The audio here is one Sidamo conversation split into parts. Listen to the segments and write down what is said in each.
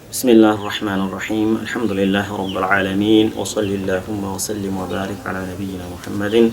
بسم الله الرحمن الرحيم الحمد لله رب العالمين وصل اللهم وسلم وبارك على نبينا محمد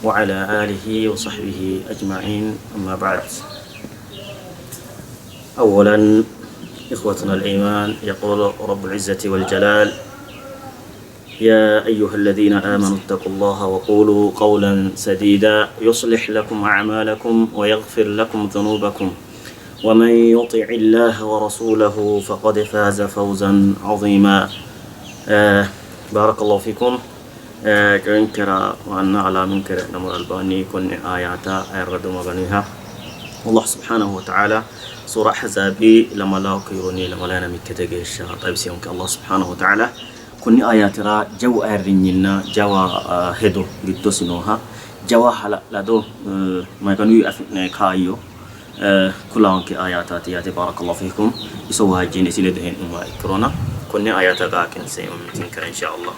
وعلى آله وصحبه أجمعين أما بعد أولا إخوتنا الإيمان يقول رب العزة والجلال يا أيها الذين آمنوا اتقوا الله وقولوا قولا سديدا يصلح لكم أعمالكم ويغفر لكم ذنوبكم ومن يطع الله ورسوله فقد فاز فوزا عظيما بارك الله فيكم coyinkera waanna alaaminkera e'namora albaanni konne aayaata ayirradu Maganiha Allah subhaanahu wa ta'aala Suura Ahzaabi lamalawo kiironni lamalayina mittete geeshsha xawisinonke Allah subhaanahu wa ta'aala konni aayaatira jawu ayirrinyinna jawa hedo giddosi nooha jawa hala'lado Maganuyi afi'nanni kaayyo kulaanke aayaataati yaate baarakallahu fiikum iso waajjine isi ledo hee'nummoha ikkirona konne aayaata qaaqinsee mimmitinke insha Allah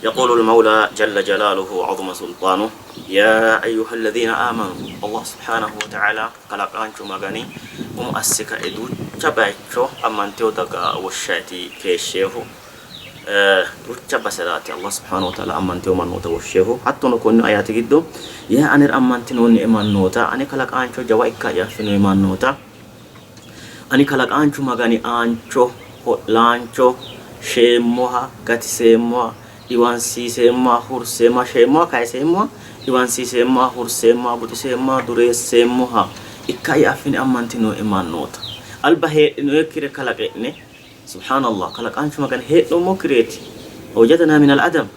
يقول المولى جل جلاله وعظم سلطانه يا أيها الذين آمنوا الله سبحانه وتعالى kalaqaanchu Magani umo asse kae duucha bayicho ammantino daga woshshaati keeshsheehu Duucha baseraati Allah subhaanahu wa ta'aala ammantino mannoota woshshehu. Hattono konni ayaati giddo yaa anera ammantinoonnie mannoota, ane kalaqaancho jawa ikka'ya affinoonni mannoota, ani kalaqaanchu Magani aancho, ho'laancho, sheemmoha, gatiseemmoha, dhiwansiiseemmoha, hurseemmoha, sheemmoha, kayiseemmoha, dhiwansiiseemmoha, hurseemmoha, buxiseemmoha, dureesseemmoha ikka'ya affine ammantinoonnie mannoota. Alba heedhinoonnikkire kalaqe'ne Subhaanallah kalaqaanchu magani hee'noommokkireeti awjadanaa minal adam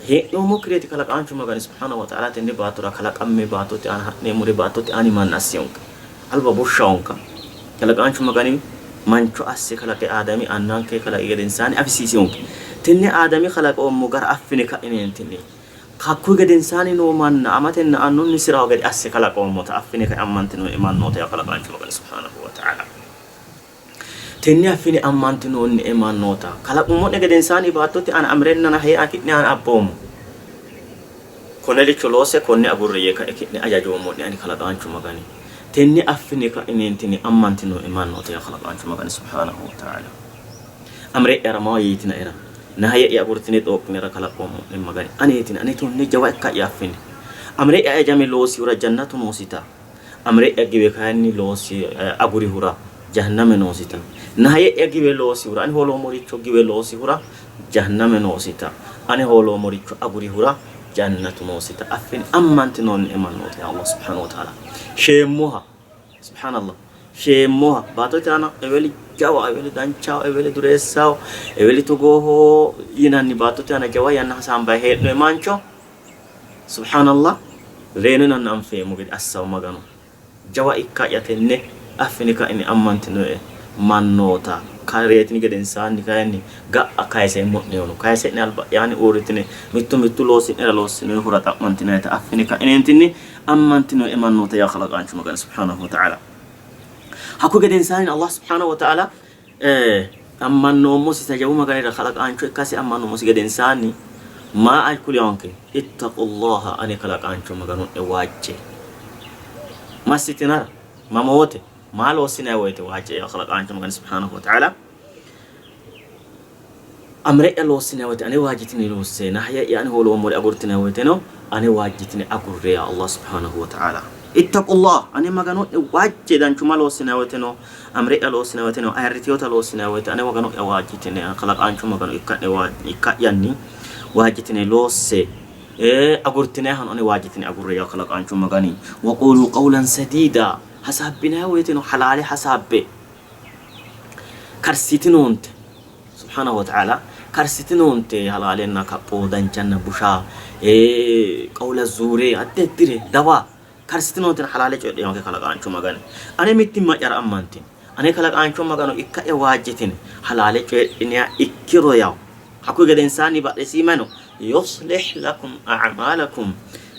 hee'noommokkireeti kalaqaanchu magani subhaanahu wa ta'ala tenne baattora kalaqamme baattote aana ha'neemmore baattote aani manna assiyonke alba bushshawonka kalaqaanchu magani mancho asse kalaqe aadami annanke kalaqi gedensaani afisiisiyonke tenne aadami kalaqoommo gara affine ka'ineentinni hakkuyi gedensaani noo manna amatenna annunni siraho gede asse kalaqoommota affine kae ammantinoe mannoota yaa kalaqaanchu magani subhaanahu wa ta'ala Tenne affine ammantinoonnie mannoota, kalaqummo'ne gedensaanni baattote aana amirenna nahiya ki'ne aana abboommo. Konnericho loosse, konne agurre yee kae ki'ne hajajoommo'ne ani kalaqaanchu Magani. Tenne affine ka'ineentinni ammantinoonnie mannoota yaa kalaqaanchu Magani subhaanahu wa ta'aala. Amire'yara maahoyye yitinaera, nahiye'ya agurtine xooqqinara kalaqoommo'ne Magani aneetina, ane tonne jawa ikka'ya affine. Amire'ya hajame loosihura jannatu noosita. Amre'ya giwe kayinni loosi agurihura jahanname noosita, nahaye'ya giwe loosihura, ani hooloommoricho giwe loosihura jahanname noosita, ani hooloommoricho agurihura jannatu noosita affini ammantinoonnie mannoota yaa Allah subhaanahu wa ta'aala sheemmoha subhaanallah sheemmoha baattote aana eweli jawa eweli danchaho eweli dureessaho eweli togooho yinanni baattote aana jawa yanna hasaambayi hee'noyi mancho Subhaanallah reyinonanna anfeemmo gede assawo Maganu jawa ikka'ya tenne affine ka'ine ammantinoe mannoota reyitini gedensaanni kayinni ga'a kayiseemmo'nehuno kayise'ne alba'yaanni uurritine mittu mittu loosi'nera loossinoyihura xa'mantinayita affine ka'ineentinni ammantinoe mannoota yaa kalaqaanchu Magani subhaanahu wa ta'ala. Hakku gedensaanni Allah subhaanahu wa ta'ala Ammannoommosi jawu Maganira kalaqaancho ikkasi ammannoommosi gedensaanni maa ay kuliyonke? Ittaqullaha ane kalaqaancho Magano'ne waajje. Massitinara mamoote maa loossinanni woyite waajje yaa kalaqaancho Magani subhaanahu wa ta'ala. Amre'ya loossinanni woyite ane waajjitine loosse, nahye'ya ani hooloommore agurtinanni woyiteno ane waajjitine agurre yaa Allah subhaanahu wa ta'ala. Ittaqullah ane Magano'ne waajje danchumma loossinanni woyiteno Amre'ya loossinanni woyiteno ayirritinota loossinanni woyite ane Magano'ya waajjitine kalaqaanchu Magano ikka'yanni waajjitine loosse. Agurtinannihano ane waajjitine agurre yaa kalaqaanchu Magani. Wa quulu qawlan sadiida hasaabbinanni woyiteno halaale hasaabbe. Karsitinoonte. Subhaanahu wa ta'aala karsitinoonte halaalenna kapho, danchanna busha, qawla zuure addi addire dawa karsitinoonte halaale coyidhe yaanke kalaqaanchu Magani. Ane mittimma'yara ammantine, ane kalaqaancho Magano ikka'ya waajjitine halaale coyidhiniha ikkiro yawo. Hakkuyi gedensaanni badhesii mayi no? Yuslih lakum a'maalakum.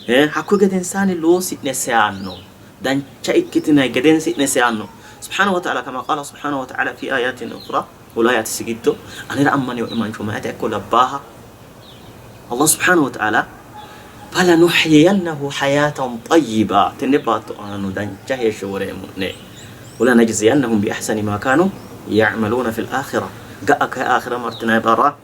Hakkuyi gedensaanni loosi'ne seyaanno. Dancha ikkitinanni gedensi'ne seyaanno. Subhaanahu wa ta'aala kama qaala subhaanahu wa ta'aala fi aayatin ukhra wole aayaatisi giddo anera ammaninoe mancho mayata ikko labbaaha Allah subhaanahu wa ta'aala falanuhyiyannahu hayaatan xayyiba tenne baatto aanano dancha heeshsho woreemmo'ne walanajziyannahum bi ahsani maa kaanu ya'maluuna fil aakhira ga'a kay aakhira martinanni barra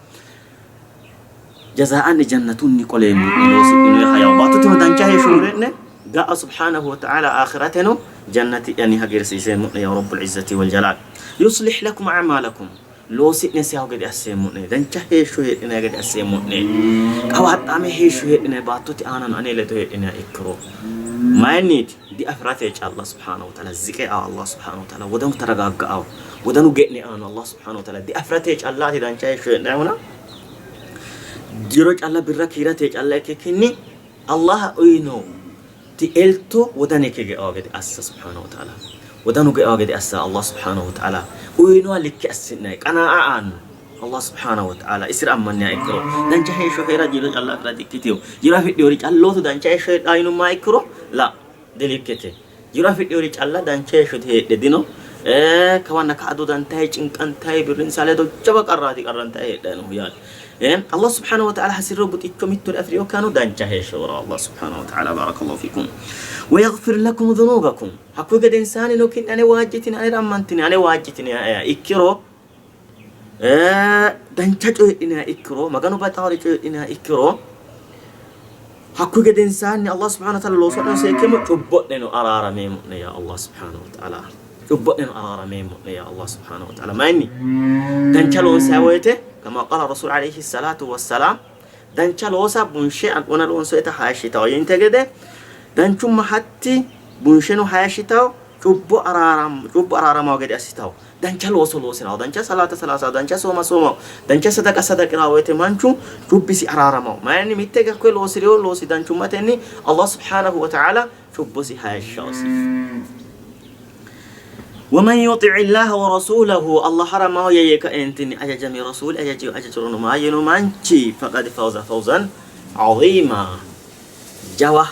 jazaa'anni jannatunni qoleemmo'ne loosidhinoyiha yawo baattote dancha heeshsho uyine'ne ga'a subhaanahu wa ta'aala aaখিrateno jannati'yanni hagiirsiiseemmo'ne ya rabbul izzati wal jalaal yuslih lakum a'maalakum loosi'ne seyawo gede asseemmo'ne dancha heeshsho heedhinanni gede asseemmo'ne qawaaxxaame heeshsho heedhinanni baattote aanano ane ledo heedhinanni ikkiro mayinniiti diafi'rate calla subhaanahu wa ta'aala ziqe aa Allah subhaanahu wa ta'aala wodanu taragaagga wodanu ge'ne aano Allah subhaanahu wa ta'aala diafi'rate callaati dancha heeshsho heedhinannihuna jiro calla birra kiirate calla ikkikkinni Allah uyino ti elto wodanikki ge'awo gede assa subhaanahu wa ta'aala wodanu ge'awo gede assa Allah subhaanahu wa ta'aala uyinoha likke assi'nanni qanaa'a aanno Allah subhaanahu wa ta'aala isira ammanniha ikkiro dancha heeshsho hee'ra jiro calla afi'ra dikkitino jiro afidhinori callootu dancha heeshsho heedhanno yinummoha ikkiro la dilikkete jiro afidhinori calla dancha heeshsho heedhe dino kawanna ka'a dodantayi cinqantayi birrinsa ledo jawa qarraati qarrantayi heedhanni noohu yaate Allah subhaanahu wa ta'aala hasi'riro buxicho mittore afi'rinokkihano dancha heeshsho wora Allah subhaanahu wa ta'aala barakallahu fiikum wa yaghfir lakum dhunubakum hakkuyi gedensaannino ki'ne ane waajjitine anera ammantine ane waajjitine ikkiro dancha coyidhiniha ikkiro Maganu baxaare coyidhiniha ikkiro hakkuyi gedensaanni Allah subhanahu wa ta'ala looso'neno seekkeemmo cubbo'neno araarameemmo'ne yaa Allah subhanahu wa ta'ala cubbo'neno araarameemmo'ne yaa Allah subhanahu wa ta'ala mayinni dancha loonsanni woyte kama qala rasul alayhi salatu wassalaam dancha loosa bunshe ona loonsoyita hayishshitawo yinte gede danchumma hatti bunsheno hayishshitawo cubbo araaram cubbo araaramawo gede assitawo dancha looso loosirawo, dancha salaata salaasawo, dancha sooma soomawo, dancha sadaqa sadaqirawo woyte manchu cubbisi araaramawo. Mayinni mitte hige hakkoye loosirino loosi danchummatenni Allah subhaanahu wa ta'aala cubbosi hayishshawosi. Waman yuxi'i Illaaha wa rasuulahu Allahara maahoyye yee kaeentinni ajajame rasuuli ajajino ajajorono maayyino manchi faqad fawza fawzan aziima jawa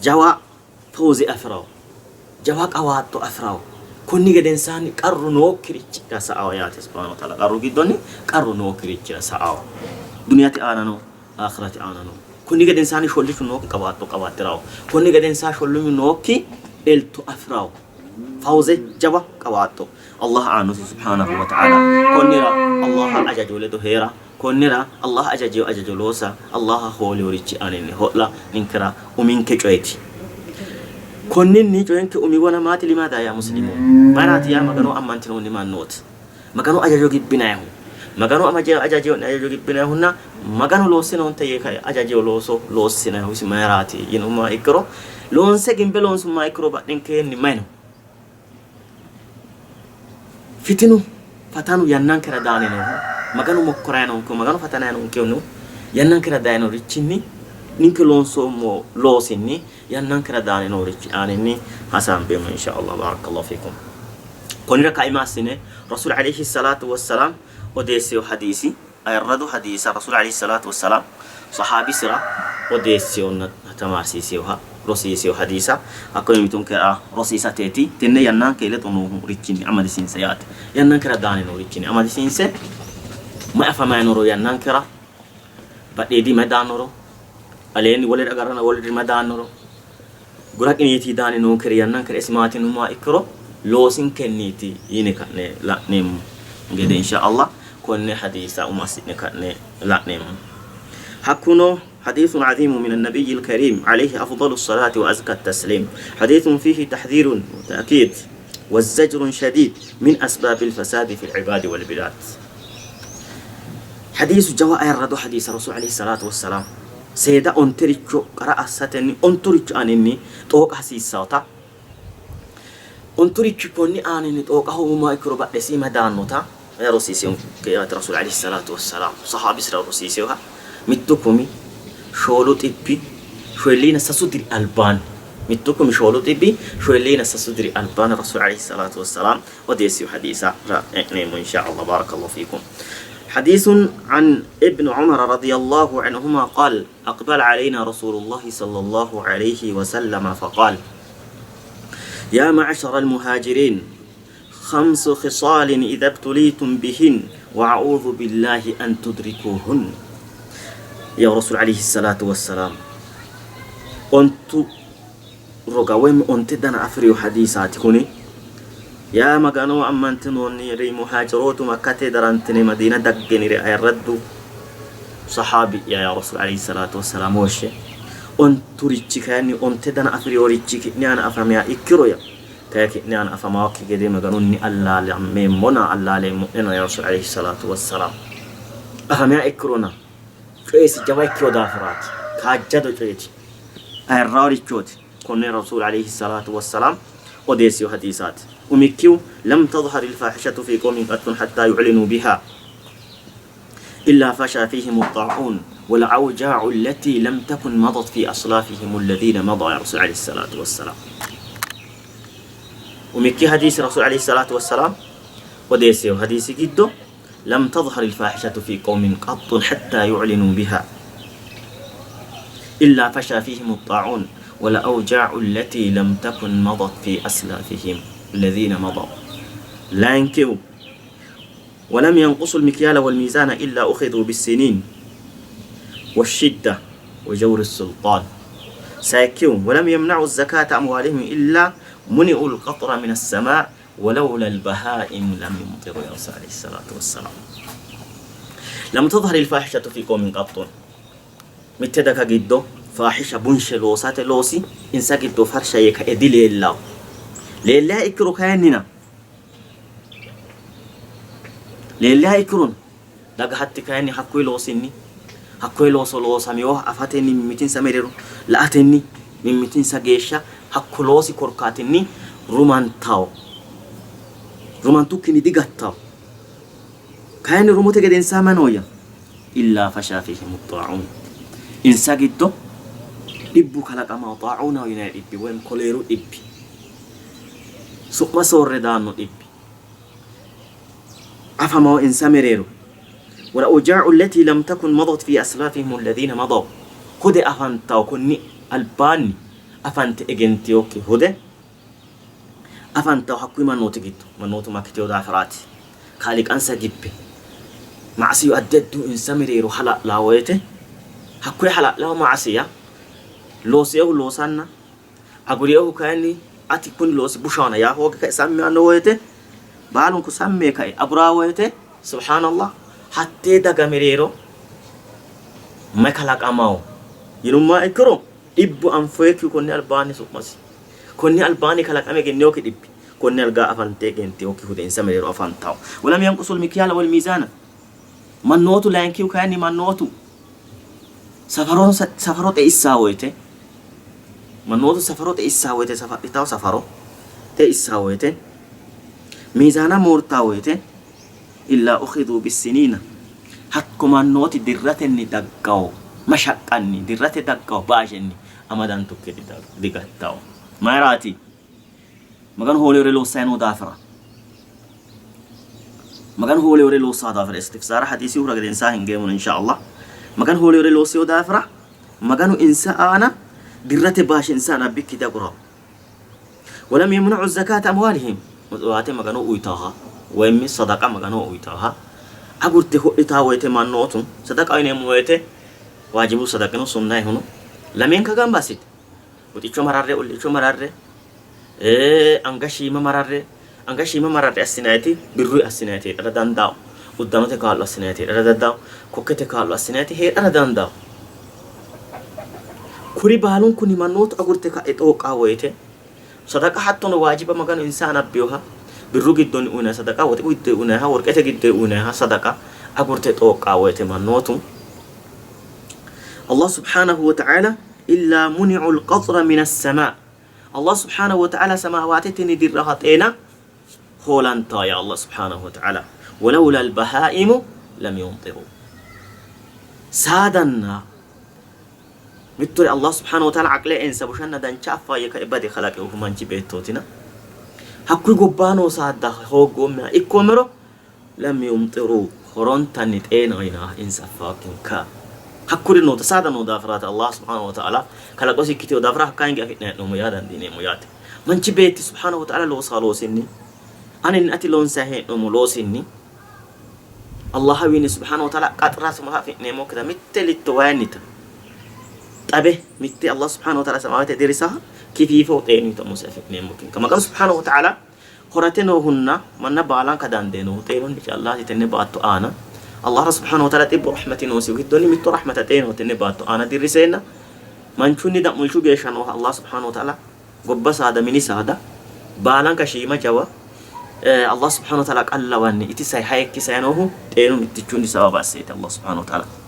jawa fawze afi'rawo, jawa qawaaxxo afi'rawo. Konni gedensaanni qarru nookkirichira sa''awo yaate subhaanahu wa ta'aala qarru giddonni qarru nookkirichira sa''awo. Duniyate aanano aakhirate aanano. Konni gedensaanni shollishu nookki qawaaxxo qawaaxxi'rawo. Konni gedensaanni shollinyu nookki elto afi'rawo. Fawze jawa qawaaxxo Allah aannosi subhaanahu wa ta'aala. Konnira Allaha ajajo ledo hee'ra Konnira Allah hajajino hajajo loosa, Allah hoolinorichi aaninni ho'la ninkera uminke coyeeti. Konninni coyenke umi wona maati limaada yaa muslimuun? Mayiraati yaa Magano ammantinoonni mannooti? Maganu hajajo gibbinayihu, Maganu hajajino'ne hajajo gibbinayihunna Maganu loossinoonte yee kae hajajino looso loossinayihu isi mayiraati yinummoha ikkiro, loonse gimbe loonsummoha ikkiro badhenkeenni mayi no? Fitinu fatanu yannankera daanni noohu Maganu mokkorayi noonkehu Maganu fatanayi noonkehu yannankera dayinorichchinni ninke loonsoommo loosinni yannankera daanni noorichchi aaninni hasaambeemmo insha Allah barakallahu fiikum. Konnira kaima assine Rasuul alayhi salaatu wassalaam odeessino hadiisi ayirrado hadiisa Rasuul alayhi salaatu wassalaam sahaabisira odeessinonna tamaarsiisinoha rosiisino hadiisa hakkoye mitonkera rosiisateeti. Tenne yannanke ledo noohu richinni amadisiinse yaate. Yannankera daani noo richinni amadisiinse may afamayi nooro yannankera badheedi may daannoro aleenni wole dagarana woliri may daannoro gura qiniiti daani noonkeri yannankera isi maati yinummoha ikkiro loosinkenniiti yine ka'ne la'neemmo gede insha Allah konne hadiisa umo assi'ne ka'ne la'neemmo. Hakkuno hadiisun aziimu min annabiyyi al-kariim alayhi afdalu salaati wa azka tasliim hadiisun fiihi taxdiirun wa ta'kiid wa zajrun shadiid min asbaabi al-fasaadi fi al-ibaadi wal bilaad. Hadiisu jawa ayirrado hadiisa Rasuul alayhi salaatu wassalaam seeda ontericho qara assatenni onturicho aaninni xooqa hasiissawota onturichi konni aaninni xooqa hoogummoha ikkiro badhesiima daannota rosiisinonke yaate Rasuul alayhi salaatu wassalaam sahaabisira rosiisinoha mittu kumi shoolu xibbi shoolliina sasu diri albaanni mittu kumi shoolu xibbi shoolliina sasu diri albaanni Rasuul alayhi salaatu wassalaam odeessino hadiisa e'neemmo insha Allah barakallahu fiikum. حديث عن ابن عمر رضي الله عنهما قال أقبل علينا رسول الله صلى الله عليه وسلم فقال يا معشر المهاجرين خمس خصال إذا ابتليتم بهن وأعوذ بالله أن تدركوهن يا رسول عليه الصلاة والسلام ontu roga woy onte dana afi'rino hadiisaati kuni. Yaa Magano ammantinoonniri muhaajirootu Makkate darantine Madiina dagginiri ayirraddu sahaabi'ya yaa Rasuul alayhi salaatu wassalaam woshshe onturichi kayinni onte dana afi'rinorichi ki'ne aana afamiha ikkiro ya kayi ki'ne aana afamaakki gede Maganunni allaalammeemmona allaaleemmo'nena yaa Rasuul alayhi salaatu wassalaam afamiha ikkirona coyisi jawa ikkino daafiraati kaajjado coyeeti ayirraarichooti. Konne Rasuul aleyhi salaatu wassalaam odeessino hadiisaati. Umikkihu, Lam tadhhar ilfaahishatu fii qawmin qattun hattaa yu'linuu bihaa illaa fashaa fiihimu xaa'uun wal awjaa'u allatii lam takun madat fii aslaafihimu alladiina madaa ya Rasuul aleyhi salaatu wassalaam. Umikki hadiisi Rasuul aleyhi salaatu wassalaam odeessino hadiisi giddo lam tadhhar ilfaahishatu fii qawmin qattun hattaa yu'linuu bihaa illaa fashaa fiihimu xaa'uun wal awjaa'u allatii lam takun madat fii aslaafihim alladiina madaw. Layinkihu, walam yanqusu almikyaala walmiizaana illaa ukhiduu bissiniin washidda wa jawri sulxaan. Sayikkihu, walam yamna'u zakaata amwaalihim illaa muni'u alqatra mina assamaa walawla albahaa'im lam yumxiru ya Rasuul alayhi salaatu wassalaam. Lam tadhhar alfaahishatu fi qawmin qattun. Mitte daga giddo faahisha bunshe loosate loosi insa giddo farsha yee kae dileellanno. Leelliha ikkiro kayinnina leelliha ikkirona daga hatti kayinni hakkuyi loosinni hakkoye looso loosaminoha afatenni mimmitinsa mereero la''atenni mimmitinsa geeshsha hakko loosi korkaatinni rumantanno. Rumantukkinni digattanno. Kayinni rumote gedensaa mayi nooyya? Illaa fashaa fiihimu xaa'uun. Insa giddo dhibbu kalaqamanno. Xaa'uunaho yinanni dhibbi woy koleeru dhibbi su'ma soorre daanno dhibbi afamanno insa mereero. Wal-awjaa'u allatii lam takun madat fii aslaafihim alladiina madaw. Hude afantanno konni albaanni afante egentinokki hude afantanno hakkuyi mannooti giddo. Mannootu makkitino daafiraati. Kaaliiqansa gibbe ma'asiyu addi addihu insa mereero hala'lanno woyite hakkuyi hala'lawo ma'asiya loosinohu loosanna agurinohu kayinni ati kuni loosi bushahona yaa hooge kae sammi yaanno woyite baalunku sammi yee kae aguraa woyite subhaanallah hattee daga mereero mayi kalaqamawo yinummoha ikkiro dhibbu anfoyekkihu konni albaanni su'masi konni albaanni kalaqame egennewokki dhibbi konni algaa afante egentinokki hude insa mereero afantanno. Walam yanqusul mikyaala wal miizaana mannootu layinkihu kayinni mannootu safaronsa safaro xeissaa woyite mannootu safaro xeissaa woyite safadhitawo safaro xeissaa woyite miizaana moortaa woyite illaa ukhiduu bissiniina hakko mannooti dirratenni daggawo mashaqqanni dirrate daggawo baashenni amadantukki digattawo. Mayiraati? Maganu hoolewore loossanni noo daafira. Maganu hoolewore loossaa daafira istifsaara hadiisihura gedensaa hingeemona insha Allah. Maganu hoolewore loossino daafira Maganu insa aana dirrate baashe insa aana abbikki diagurawo. Walam yamna'u zakaata amwaalihim mutsuwaate Maganoho uyitaaha woyimmi sadaqa Maganoho uyitaaha agurte ho'litaa woyite mannootu sadaqa yineemmo woyite waajibu sadaqino sunnayihuno lamenka gamba assite buxicho mararre olliicho mararre anga shiima mararre anga shiima mararre assinayiti birruyi assinayiti heedhara dandaao uddanote kaa'lo assinayiti heedhara dandaao kokkete kaa'lo assinayiti heedhara dandaao kuri baalunkunni mannootu agurte ka'e xooqqaa woyite sadaqa hattono waajiba Maganu insa aana abbinoha birru giddonni uyinanni sadaqa woxu giddonni uyinanniha worqete giddonni uyinanniha sadaqa agurte xooqqaa woyite mannootu Allah subhanahu wa ta'ala illaa muni'u al-qatra min as-samaa Allah subhanahu wa ta'ala samaawatetenni dirraha xeena hoolantaa ya Allah subhanahu wa ta'ala walawla al-bahaa'imu lam yumxiru saadanna mittore Allah subhanahu wa ta'ala aqle ensa bushanna dancha affaayye kae bade kalaqinohu manchi beettootina hakkuyi gobbaa noo saadda hooggoommeha ikkoommero Lam yumxiru horontanni xeena yinaaha insa affaakkinka. Hakkuri noota saada noo daafiraati Allah subhaanahu wa ta'ala kalaqosi ikkitino daafira hakkaa hinge afi'nanni hee'noommo yaa dandiineemmo yaate. Manchi beetti subhaanahu wa ta'ala loosaa loosinni aninna ati loonsanni hee'noommo loosinni Allahawiinni subhaanahu wa ta'ala qaxira sumaha afi'neemmokkita mitte litto wayinnita xabe mitte Allah subhaanahu wa ta'ala samaawete dirisaha kifiifo xeenuyita umose afi'neemmokkinka. Maganu subhaanahu wa ta'ala. Horate noohunna manna baalanka dandee noohu xeenunni callaati tenne baatto aana. Allahra subhaanahu wa ta'aala xibbu rahmati noosihu giddonni mitto rahmata xeenaho tenne baatto aana dirriseenna manchunni da'mulchu geeshsha nooha Allah subhaanahu wa ta'aala gobba saada mini saada baalanka shiima jawa Allah subhaanahu wa ta'aala qallawanni itisay hayikkisay noohu xeenu mittichunni sawaba asseeti Allah subhaanahu wa ta'aala.